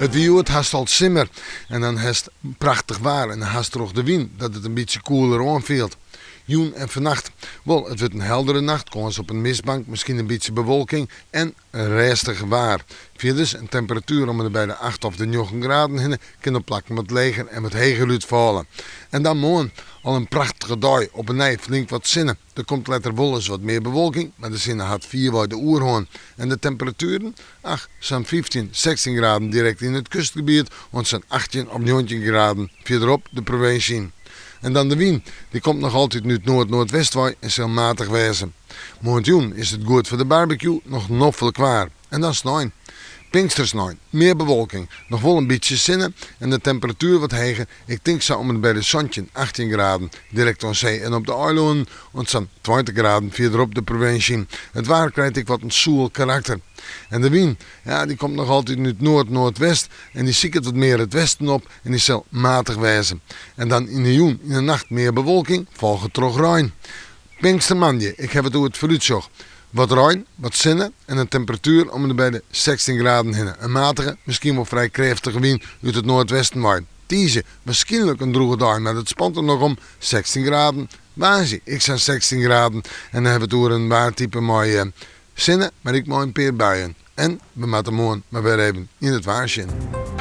It wie hjoed hast al simmer en dan hast prachtich waar en dan hast troch de wyn dat it in bytsje koeler oanfielt. Jûn en fannacht. Wol, it wurdt in heldere nacht, kâns op in mistbank, miskien in bytsje bewolking en rêstich waar. Fierders in temperatuer om en by de 8 of de 9 graden hinne, kin op plakken wat leger en wat heger útfalle. En dan moarn al in prachtige dei, op 'e nij flink wat sinne. Der komt letter wolris wat mear bewolking, mar de sinne hat fierwei de oerhân. En de temperatueren? Ach, sa'n 15, 16 graden direkt yn it kustgebiet oant sa'n 18 of 19 graden fierderop de provinsje yn. En dan de wyn, dy komt noch altyd út noard-noardwest wei en sil matich wêze. Moarntejûn is it goed foar de barbecue, noch noflik waar. En dan snein. Pinkstersnein, mear bewolking, noch wol in bytsje sinne en de temperatuer wat heger, ik tink sa om en by de 17, 18 graden direkt oan see en op de eilannen oant sa'n 20 graden fierderop de provinsje yn. It waar krijt ek wat in soel karakter. En de wyn, ja, dy komt noch altyd út noard-noardwest en dy siket wat mear it westen op en dy sil matich wêze. En dan yn de jûn, yn de nacht mear bewolking, folge troch rein. Pinkstermoandei, ik haw it oer it foarútsjoch. Wat rein, wat sinne en in temperatuer om en by de 16 graden hinne. In matige, miskien wol frij krêftige wyn út it noardwesten wei. Tiisdei, wierskynlik in drûge dei, mar it spant der noch om, 16 graden. Woansdei, ek sa'n 16 graden en dan hawwe we it oer in waartype mei sinne, mar ek mei in pear buien. En we moatte moarn mar wer even yn it waar sjen.